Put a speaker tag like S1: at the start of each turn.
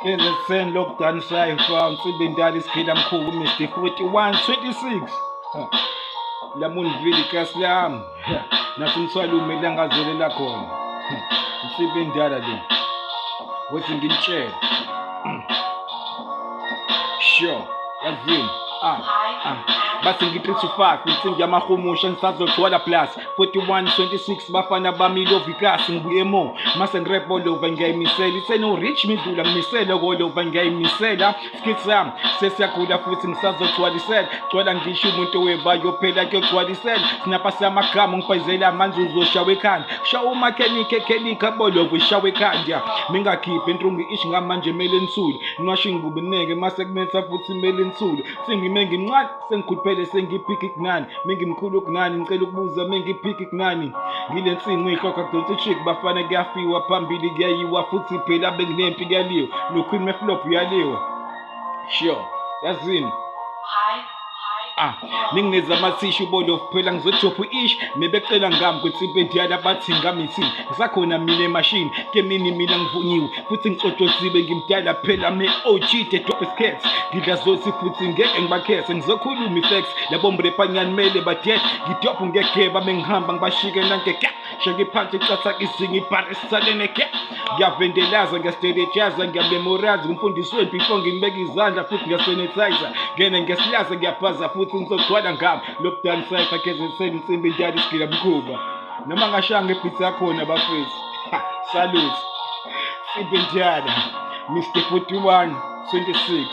S1: KZN lockdown cypher Nsimbi Ndala isiphila mkhulu Mr 4126 Lamontville ikasi lami nasemthwalume la ngazelela khona. Insimbi endala le wethi nginitshele. Sure, yazini. Ah, ah. Bathi ngi-3 to 5 insimbi yamahumusha ngisazogcwala plus 41 26 bafana bami lovikasi ngibuye mo mase ngirap all over ngiyayimisela ithe no rich midlula ngimisele all over ngiyayimisela skit sami sesiyakhula futhi ngisazogcwalisela gcwala ngisho umuntu webayo phela kuyogcwalisela sinapha samagama ngibhayizela amanzi uzoshawa ekhanda shawa umakhenikhe ekhenikhe abolovu ishawa ekhanda mingakhiphi intrungu ish ngamanje mele nsule nwasho ingubo ineke mase kunetha futhi mele nsule sengime ngimncane sengikhuluphele sengiphiki kunani mengimkhulu kunani ngicela ukubuza mengiphiki kunani ngile nsingo ihlokha kudonsa ichick bafana kuyafiwa phambili kuyayiwa futhi phela benginempi kuyaliwa noqueen meflop uyaliwa sure yazini. Ah, ningineza amathishu bolofu phela ngizojopha u-ish mebecela ngami kwinsimbi endiyala bathi ngami ithini ngisakhona mina emashini kemini mina ngivunyiwe futhi ngicotshosiwe ngimdala phela me OG the dopest cats ngidla zothi futhi ngeke ngibakhethe ngizokhuluma i-facts labo mrepanyani mele badet ngidophu ngegeba mengihamba ngibashike nangege shake phansi icatha izinga ibharisalene ke ngiyavendelaza ngiyasitelejaza ngiyamemorize ngumfundisi wempi before ngimbeka izandla futhi ngiyasanitizer ngene ngiyasilaza ngiyabhaza futhi ngizogcwala ngami lockdown cypher KZN insimbi indala isigila mkhuba noma ngashaya ngebhithi yakhona bafethu. Salute simbi endala Mr 41 26.